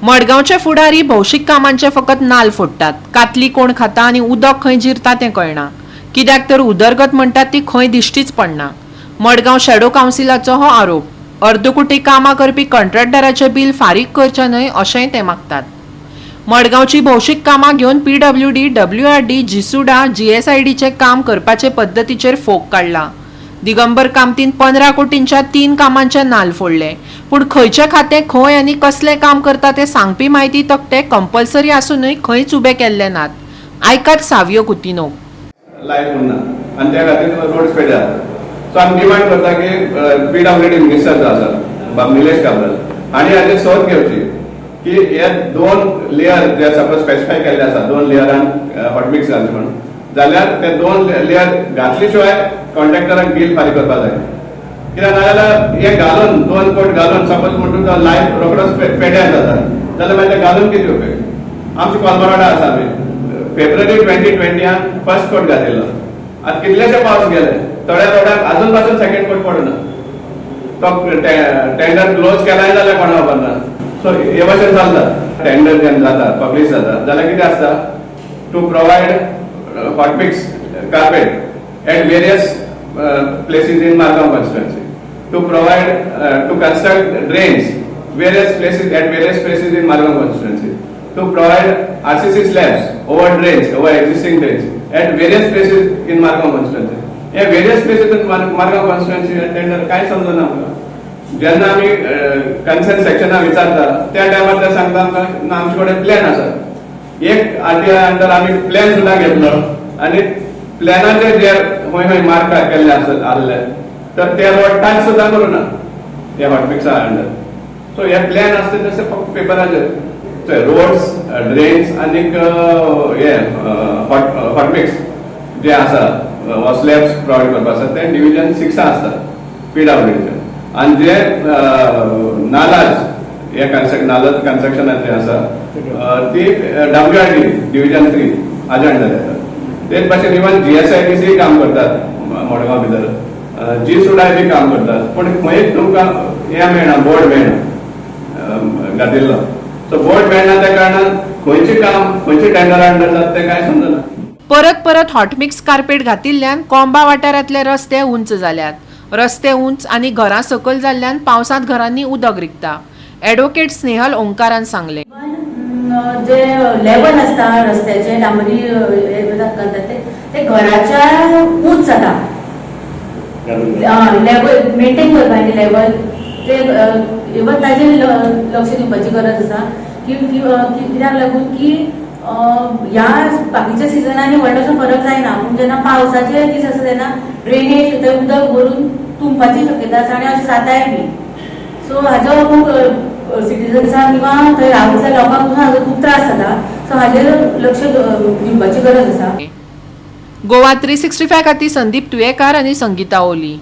मडगांवचे फुडारी भौशीक कामांचे फकत नाल फोडटात. कातली कोण खाता आनी उदक खंय जिरता तें कळना. कित्याक तर उदरगत म्हणटात ती खंय दिश्टीच पडना. मडगांव शॅडो कावन्सिलाचो हो आरोप. अर्दकुटी कामां करपी कंत्राटदाराचें बील फारीक करचें न्हय, अशेंय ते मागतात. मडगांवची भौशीक कामां घेवन पीडब्ल्यूडी, डब्ल्यूआरडी, जीसुडा, जीएसआयडीचें काम करपाचे पद्दतीचेर फोग काडला. दिगंबर कामतीन 15 कोटींच्या तीन कामांचे नाल फोडले, पूण खंयचें खातें खंय आनी कसलें काम करता तें सांगपी म्हायती तकटे कंपल्सरी आसुनूय खंयच उबे केल्ले नात. आयकात सावियो कुतिनो. लायफ उरना आनी त्या खातीर रोड पेड्ड्यार जाता. सो आमी डिमांड करता की पीडब्ल्यूडी मिनिस्टर जो आसा बाब निलेश काब्राल हांणी हाजेर सोद घेवची की हे दोन लेयर जे सपोज स्पेसिफाय केल्ले आसा, दोन लेयरान हॉटमिक्स घालचे म्हणून, जाल्यार ते दोन लेयर घातले शिवाय कॉन्ट्रॅक्टराक बील फारीक करपाक जाय. कित्याक नाजाल्यार हे घालून, दोन कोट घालून सपोज म्हणटून तो लायफ रोकडोच पेड्ड्यार जाता, जाल्यार मागीर ते घालून कितें उपयोग? आमची कोलमोराडा आसा, आमी फेब्रुवारी 2020यान फर्स्ट कोट घातिल्लो. आतां कितलेशे पावस गेले, थोड्या रोडाक अजून पासून सेकंड कोट पडना. तो टेंडर क्लोज केलाय जाल्यार कोणा खबर ना. सो हे भशेन चलता. टेंडर जेन्ना जाता, पब्लीश जाता, जाल्यार कितें आसता, to provide hot mix carpet at various places in Margao constituency, to provide to construct drains various places at various places in Margao constituency, to provide RCC slabs over drains, over existing drains at various places in Margao constituency. हे various places in Margao constituency tender काय समजना आमकां. जेन्ना आमी concern सेक्शना विचारता, त्या टायमार ते सांगता आमकां, ना, आमचे कडेन प्लॅन आसा. एक आरटीआय अंडर आमी प्लॅन सुद्दां घेतलो आनी प्लॅनाचे जे खंय खंय मार्क केल्ले आसत आहले, तर ते रोड टच सुद्दां करूं ना हे हॉटमिक्सा अंडर. सो हे प्लॅन आसता तशें फक्त पेपराचेर. रोड्स, ड्रेन्स आनीक हे हॉटमिक्स जे आसा वा स्लॅब्स प्रोवायड करपा आसा, ते डिविजन सिक्सा आसता पीडब्ल्यूडीचे. आनी जे नालाज हे कन्स्ट्रक्ट नाला कन्स्ट्रक्शनाचे आसा, ती डब्ल्यूआरडी डिविजन 3 हाज्या अंडर येता. तेच भाशेन इवन जीएसआयडीसी काम करतात मडगांव भितर, जी सुडाय बी काम करतात, पूण खंयच तुमकां हें मेळना, बोर्ड मेळना घातिल्लो. सो बोर्ड मेळना, त्या कारणान खंयचें काम खंयचे टेंडरा अंडर जाता तें कांय समजना. परत परत हॉटमिक्स कार्पेट घातिल्ल्यान कोंबा वाठारांतले रस्ते उंच जाल्यात. रस्ते उंच आनी घरां सकयल जाल्ल्यान पावसांत घरांनी उदक रिगता. ॲडव्होकेट स्नेहल ओंकारान सांगलें. पण जे लेवल आसता रस्त्याचे, डांबरी हे घालतात ते, ते घराच्या उंच जाता. लेवल मेंटेन करपाचें, लेवल ते इवन ताजेर लक्ष दिवपाची गरज आसा की कित्याक लागून की ह्या बाकीच्या सिजनांनी व्हडलोसो फरक जायना, पूण जेन्ना पावसाचे दीस आसा तेन्ना ड्रेनेज थंय उदक भरून तुंबपाची शक्यता आसा आनी अशें जाताय बी. सो हाजो खूब सिटीजन्सांक किंवा थंय रावतल्या लोकांक पसून हाजो खूब त्रास जाता. सो हाजेर लक्ष दिवपाची गरज आसा. गोवा 365 खातीर संदीप तुयेकार आनी संगीता ओली.